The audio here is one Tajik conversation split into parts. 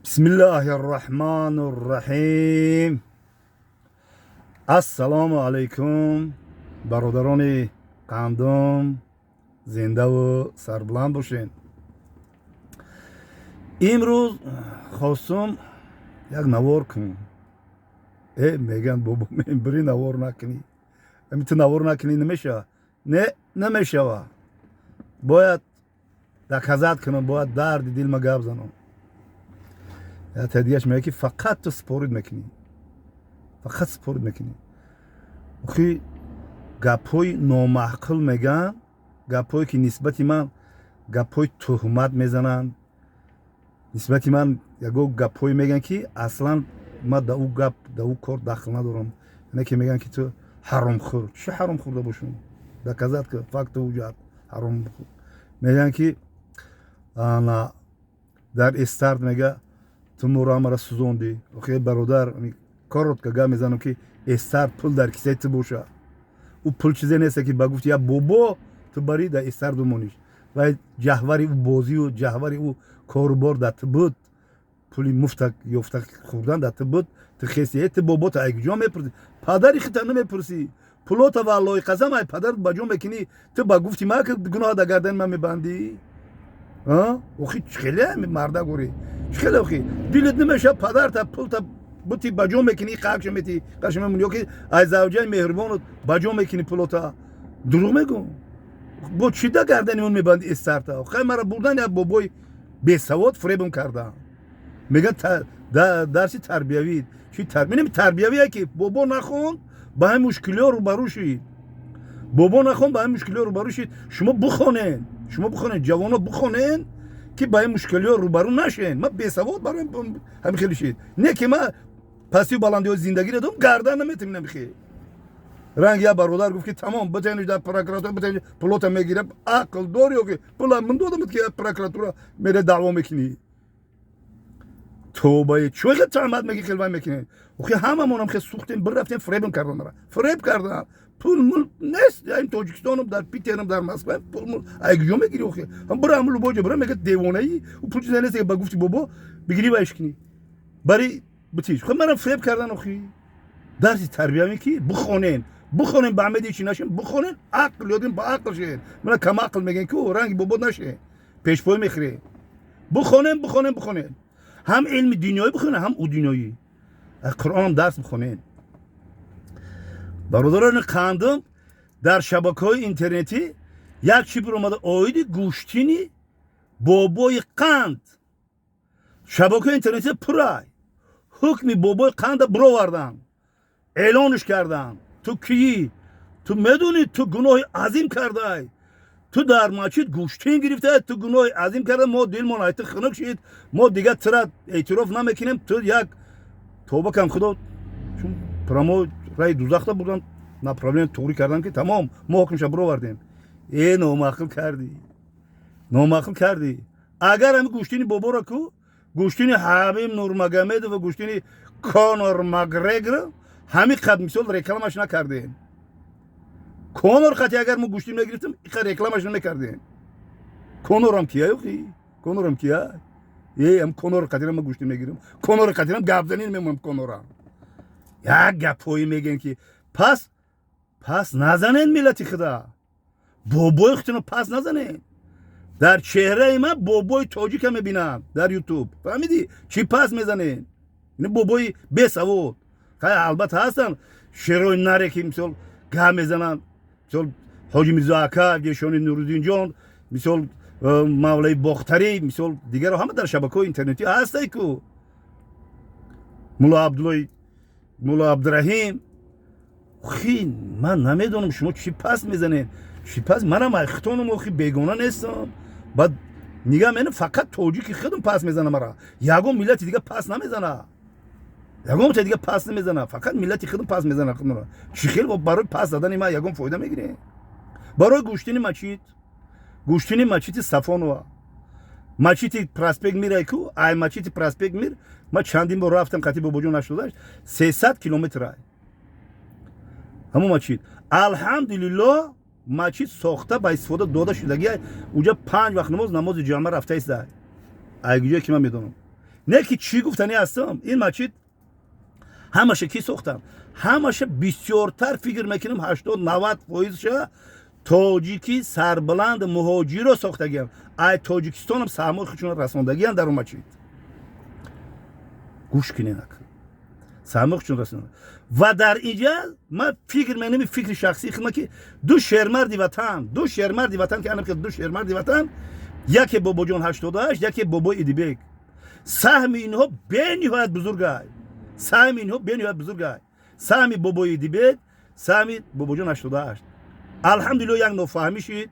Бисмиллаҳи рраҳмани рраҳим. Ассалому алайкум, бародарони қандум, зиндаву сарбуланд бошед. Имрӯз хостум як навор кунем. Мегӯянд, бобо, мембири навор накунӣ, ами ту навор накунӣ, намешава. Не, намешава, бояд доказать кунам, бояд дарди дилма гап занам. Тадигаш мега, ки фақат ту спорить мекунӣ, фақат спорить мекунӣ. Охи, гапҳои номаъқул мегӯянд, гапҳое ки нисбати ман гапҳои туҳмат мезананд, нисбати ман ягон гапҳое мегӯянд, ки аслан ман да ӯ гап, да ӯ кор дахл надорам. Яне ки мегӯянд, ки ту ҳаромхӯр. Чӣ ҳаром хӯрда бошум? Доказать ки факту ҳуҷҷат. Ҳаромхӯр мегӯянд, ки ана дар истарт мега, ту моро ҳамара сӯзондӣ. Охи, бародар, коротко гап мезанам, ки эстарт пул дар кисаи ту боша, ӯ пул чизе неста, ки ба гуфти як бобо ту барӣ дар истарт бимониш. Вай ҷаҳвари ӯ бозию ҷаҳвари ӯ корубор дар ту буд, пули муфта ёфта хӯрдан дар ту буд. Ту хеси, э, ту бобота ай куҷо мепурсӣ? Падари хита намепурсӣ. Пулота, валлоҳи қасам, ай падарат ба ҷо мекунӣ. Ту ба гуфти ма ки гуноҳ дар гардани ман мебандӣ. Охи, хеле марда гӯрӣ, хеле. Охи, дилет намеша, падарта пулта бути ба ҷо мекунӣ, қакша мети, қаша мемонӣ, ёки ай завҷаи меҳрубонот ба ҷо мекунӣ пулота. Дурӯғ мегӯм? Бо чӣ да гардани он мебанди эстарта? Хай, мара бурдан, як бобои бесавод фиребм карда. Мегӯянд, дарси тарбиявӣ. Чи тарбиявие, ки бобо нахонд, ба ҳамин мушкилиҳо рӯбарӯ шид. Бобо нахонд, ба ҳамин мушкилиҳо рӯбарӯ шид. Шумо бихонед, шумо бихонед, ҷавоно бихонед, ки ба ин мушкилиҳо рӯбарӯ нашен. Ман бесавод барои ҳамин хеле шид. Не ки ман пастию баландиҳои зиндагиро дом гардан наметавонам. Хе ранг як бародар гуфт, ки тамом, битениш дар прокуратура, битениш, пулота мегирам. Ақл дори ё ки пула ман додамад, ки прокуратура мере даъво мекунӣ? Тобаи чӯ таҳмат меги, хелвай мекунед. Охи, ҳамамонам хе сӯхтем, бирафтем, фиребм кардан, мара фиреб кардан. Пул мул нест ин Тоҷикистонам, дар Питерам, дар Москва. Пул мул ай куҷо мегири? Охи, ҳам бира, ҳам любой ҷо бира, мега, девонаи. Пул чизе нест, ба гуфти бобо бигири, вайш кунӣ, бари битиш. Хо, мара фиреб кардан. Охи, дарси тарбиявӣ, ки бихонен, бихонен, ба амеди чи нашен, бихонен, ақл ёдин, ба ақл шен. Мана камақл мегӯен, ки ранги бобо нашен, пешпой мехӯре. Бихонен, бихонен, бихонен, ҳам илми дунёӣ бихонен, ҳам ӯ дунёӣ, Қуръонам дарс бихонен. Бародарони қандум, дар шабакаҳои интернетӣ як чӣ биромада оиди гӯштини бобои қанд. Шабакаҳои интернетӣ пурай. Ҳукми бобои қанда бироварданд, эълонш карданд. Ту киӣ? Ту медонӣ, ту гуноҳи азим кардай. Ту дар масҷид гӯштин гирифта, ту гуноҳи азим карда. Мо дилмон ай ту хунук шид, мо дигар тура эътироф намекунем. Ту як тоба кан, худо чун прямо раи дузахта бурдан, направление туғрӣ кардам, ки тамом, мо ҳукмша бировардем. Э, номаъқул кардӣ, номаъқул кардӣ. Агар ҳами гӯштини боборо ку, гӯштини Ҳабиб Нурмагомедов ва гӯштини Конор Макгрегор ҳами қад мисол рекламаш накардем. Конор қати агар мо гӯштин мегирифтем, иқа рекламаш намекардем. Конорам кия? Охи, Конорам кия? Э, ам Конор қатирам ма гӯштин мегирам, Конор қатирам гапзанӣ мемонам. Конорам як гапҳое мегӯян, ки пас пас назанед миллати худа, бобои худтонро пас назанед. Дар чеҳраи ман бобои тоҷика мебинам дар Ютуб, фаҳмидӣ? Чӣ пас мезанед? Ин бобои бесавод. Хай, албатта, ҳастанд шерои наре, ки мисол гап мезананд, мисол Ҳоҷи Мирзо ака, Ҷешони Нуруддинҷон, мисол Мавлаи Бохтарӣ, мисол дигаро, ҳама дар шабакаҳои интернетӣ ҳастай ку, Мулло Абдуллои, Мулло Абдураҳим. Хи, ман намедонам, шумо чӣ пас мезанед, чӣ пас. Манам айхтонам, охи, бегона нестам. Баъд нигаҳ менам, фақат тоҷики худам пас мезана мара, ягон миллати дига пас намезана, ягон та дига пас намезана, фақат миллати худам пас мезана. Чӣ хел барои пас задани ман ягон фоида мегирем? Барои гӯштини мачид, гӯштини мачити Сафонова, мачити Проспект Мирай ку, ай мачити Проспект Мир ма чандин бор рафтам қати бобоҷон 88, 300 километр ай ҳамон мачид. Алҳамдулиллоҳ, мачид сохта, ба истифода дода шудагӣ. Уҷа панҷ вақт намоз, намози ҷамъа рафта иста, ай куҷое ки ман медонам. Не ки чӣ гуфтанӣ ҳастам? Ин масҷид ҳамаша кӣ сохтам? Ҳамаша бисёртар, фикр мекунам, 80-90 фоизша тоҷики сарбаланд муҳоҷиро сохтагиам. Ай Тоҷикистонам саҳмои худшон расондагиам дар он масҷид. Гӯш кунед, саҳмои худшон расонда. Ва дар инҷа ман фикр менами, фикри шахсии худма, ки ду шермарди ватан, ду шермарди ватан, ки анам ду шермарди ватан, яке Бобоҷон 88, яке бобои Идибек, саҳми инҳо бениҳоят бузургай. Саҳми инҳо бениҳоят бузургай, саҳми бобои Идибек, саҳми Бобоҷон 88. Алҳамдулилло, як нофаҳмӣ шид,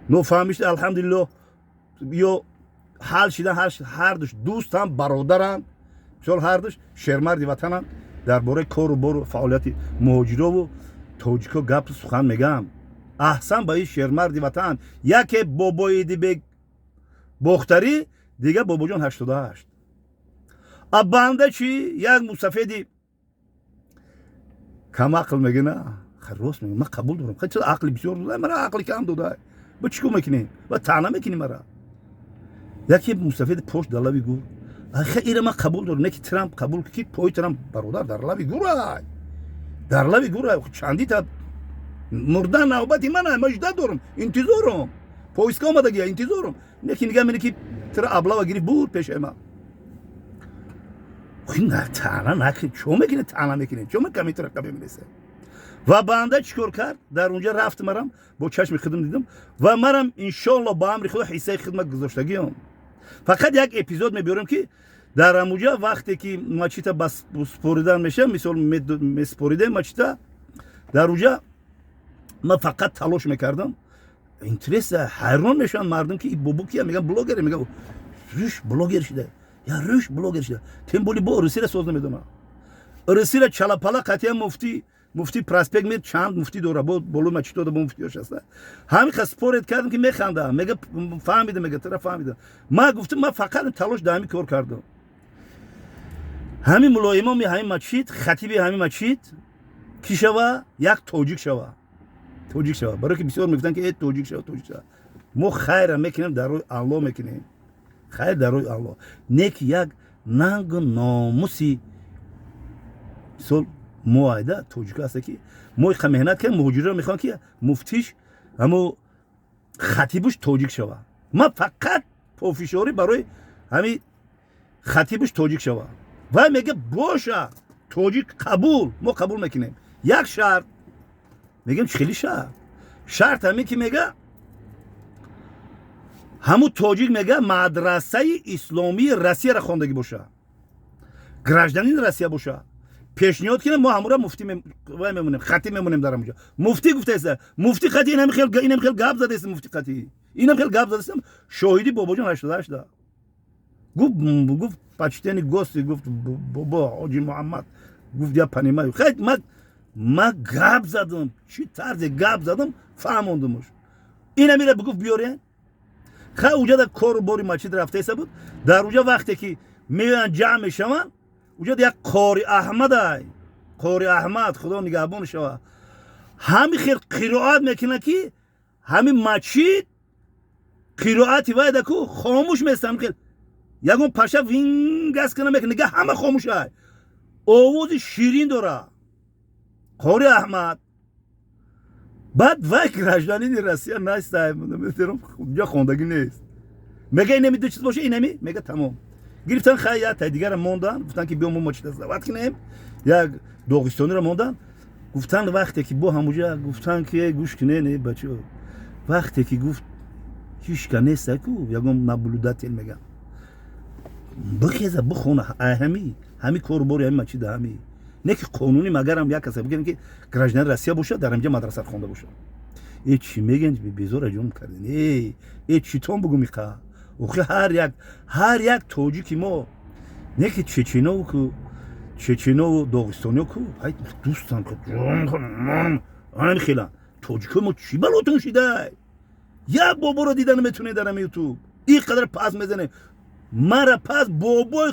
нофаҳмӣ шид, алҳамдулилло, ё ҳал шидан. Ҳардуш дӯстам, бародаранд, мисол, ҳардуш шермарди ватананд. Дар бораи кору бору фаъолияти муҳоҷирову тоҷико гапу сухан мегӯям. Аҳсан ба ин шермарди ватан, яке бобои Идибек Бохтарӣ, дига Бобоҷон 88. А банда чӣ? Як мусафеди камақл мегӯ, на, рост мегӯ, ман қабул дорам. Ақли бисёр дода, мара ақли кам дода, ба чӣ кор мекунӣ? Ва таъна мекунӣ мара. Яке мусафеди пош дар лаби гур. Аха, ира ман қабул дорам, не ки Трамп қабул ки пои Трамп, бародар, дар лаби гурай, дар лаби гурай. Чандита мурдан навбати мана, ман жда дорам, интизорам, поиска омадагия, интизорам. Не ки нига мени ки тира облава гирифт, буд пешаи ман. Таъна накунед, чо мекунед? Таъна мекунед, чо ман камитра қабе мелесе? Ва банда чӣ кор кард? Дар унҷа рафт, марам бо чашми худам дидам ва марам, иншоалло, ба амри Худо ҳиссаи хидмат гузоштагиам. Фақат як эпизод мебиёрам, ки дар амуҷа вақте ки мачита ба споридан меша, мисол, меспоридем мачита, дар уҷа ман фақат талош мекардам. Интереса, ҳайрон мешаванд мардум, ки бобо кия? Меган, блогере. Меган, рӯш блогер шуда, я рӯш блогер шуда, тем более бо русира соз намедонам, русира чалапала. Қатъиян муфти проспект Мир чанд муфтӣ дора, бо болои мачито бо муфтиёш аста. Ҳамин ха спорить кардам, ки механда, мега, фаҳмидам, мега, тара фаҳмидам. Ман гуфтам, ман фақат талош дар ҳамин кор кардам. Ҳамин мулоимоми ҳамин мачид, хатиби ҳамин мачид ки шава? Як тоҷик шава, тоҷик шава. Барое ки бисёр мегуфтанд, ки э, тоҷик шава, тоҷик шава. Мо хайра мекунем, дар рӯи Алло мекунем, хайр дар рӯи Алло. Не ки як нангу номуси, мисол, мо айда тоҷико ҳаста, ки мо иқа меҳнат кардем, муҳоҷиро мехоҳам, ки муфтиш, ҳамо хатибуш тоҷик шава. Ман фақат пофишорӣ барои ҳами хатибуш тоҷик шава. Вай мега, боша, тоҷик қабул, мо қабул мекунем, як шарт. Мегем, чӣ хели шарт? Шарт ҳамин ки, мега, ҳамун тоҷик, мега, мадрасаи исломии Россияро хондагӣ боша, гражданини Россия боша, пешниҳод кунем, мо ҳамура муфтӣ вай мемонем, хатиб мемонем дар ҳамуҷо. Муфтӣ гуфтаеста, муфтӣ қати инам хел гап задаест, муфтӣ қати инам хел гап задаест. Шоҳидӣ Бобоҷон 88-да гуфт, почтенный гости, гуфт, бобо ҳоҷи Муҳаммад, гуфт, я понимаю. Хай, ма гап задам, чӣ тарзе гап задам, фаҳмондумуш. Инамира бигуфт, биёрен. Хай, уҷада кору бори масҷид рафтаеста буд. Дар уҷа вақте ки меоянд, ҷамъ мешаванд, уҷада як Қори Аҳмадай, Қори Аҳмад, Худо нигаҳбон шава, ҳами хел қироат мекунад, ки ҳами масҷид қироати вайда ку хомӯш местам. Хел ягон паша вингас кана мекунад, нига, ҳама хомӯшай. Овози ширин дора Қори Аҳмад. Баъд вай гражданини Россия настай, ҷа хондагӣ нест. Мега, инами ду чиз боша, инами, мега, тамом, гирифтан. Хай, як тай дигара мондан, гуфтан, ки биё, мо мачида зават кунем. Як доғистониро мондан, гуфтан, вақте ки бо ҳамуҷа гуфтан, ки гӯш кунен, э бачо, вақте ки, гуфт, ҳичка неста ку, ягон наблюдатель, мегам, бихеза, бихона. Ҳами кору бори ҳами мачида ҳами не ки қонунӣ, магарам як каса бигӯем, ки гражданин Россия бошад, дар ҳамҷа мадраса хонда бошад. Э, чӣ мегӯен? Безора ҷон карден. Э, читон бугум иқа? Охи, ҳар як тоҷики мо, не ки чечинову ку, чечинову доғистониё ку дӯстам хелан. Тоҷикои мо чӣ балотон шидай? Як боборо дида наметунед дар ҳами Ютуб, ин қадар пас мезанем. Мара пас, бобои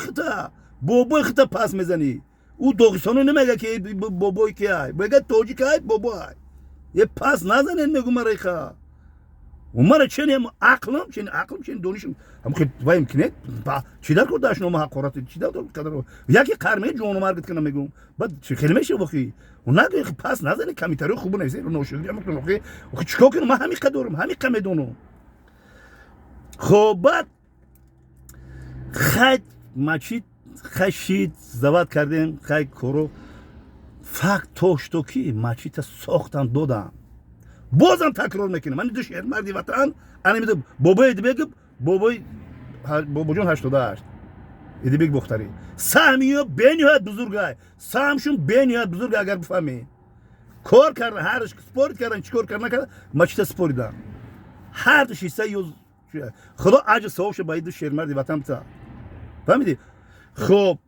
хита пас мезанӣ. Ӯ доғистоно намега, ки бобои ки ай, мега, тоҷик ай, бобо ай. Е, пас назанед, мегу, мараиха. Мара чени ақлам, чени ақлам, чени донишам ваем кинет. Чӣ дар кор дашнома, ҳақорат чӣ дар кор? Яке қарме ҷону маргит кана мегум. Баъд хеле меша вохи нагӯ, пас назани, комментарио хуб нависе. Ношукри чикор кунам? Ман ҳамиқа дорам, ҳамиқа медонам. Хоб, баъд хай мачид, хай шид, зават кардем, хай коро. Факт то что ки мачита сохтан додам. Бозам такрор мекунам, мани ду шермарди ватан, ана бобои Идибек, бобои Бобоҷон 88, Идибек Бохтарӣ, саҳми ё бениҳоят бузургай, саҳмшун бениҳоят бузург. Агар бифаҳмед, кор кардан, ҳарш спорить кардан, чӣ кор кардан, накардан, мачита споридан, ҳар ду ҳисса ё Худо аҷр савобша ба ду шермарди ватан бита. Фаҳмидӣ? Хоб,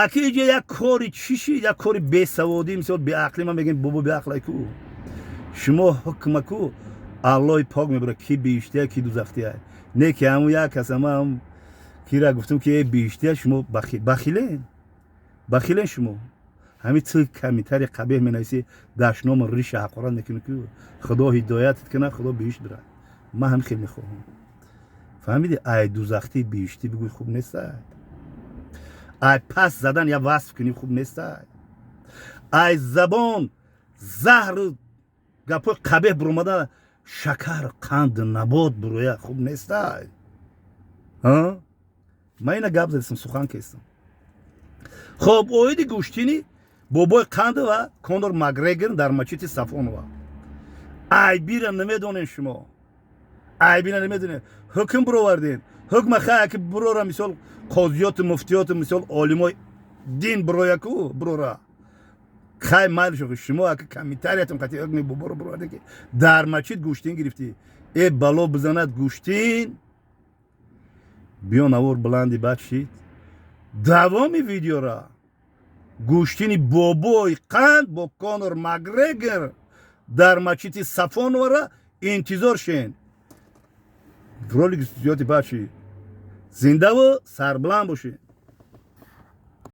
аки иҷа як кори чӣ шид? Як кори бесаводӣ, мисол беақлӣ. Ман мегӯям, бобо беақлай ку, шумо ҳукмаку Аллоҳи пок мебурад, ки биҳиштия, ки дузахтия. Не ки ҳамун як кас ама кира гуфтум, ки э биҳиштия. Шумо бахилен, бахилен шумо. Ҳамин ту комментарий қабеҳ менависӣ, дашному риша, ҳақорат мекунӣ, ки Худо ҳидоятат кунад, Худо биҳишт бирад. Ман ҳам хел мехоҳам, фаҳмидӣ? Ай дузахтӣ биҳиштӣ бигӯй, хуб нестай. Ай пас задан я васф кунӣ, хуб нестай. Ай забон заҳру гапҳои қабеҳ буромада, шакар, қанд, набот буроя, хуб нестай. Ман ина гап задистам, сухан кестам. Хоб, оиди гӯштини бобои Қанд ва Конор Макгрегор дар мачити Сафонова, айбира намедонем, шумо айбира намедонем. Ҳукм буровардем, ҳукма хая ки бурора, мисол қозиёту муфтиёту, мисол олимои дин бурояку, бурора, хай майл. Шумо ака комментариятон қати ҳукми боборо буровардем, ки дар мачит гӯштин гирифтӣ. Э, бало бизанад гӯштин. Биё, навор баланди бад шид. Давоми видеора гӯштини бобои Қанд бо Конор Макгрегор дар мачити Сафоновара интизор шен. Ролик зиёди бад шид. Зиндаву сарбуланд бошед.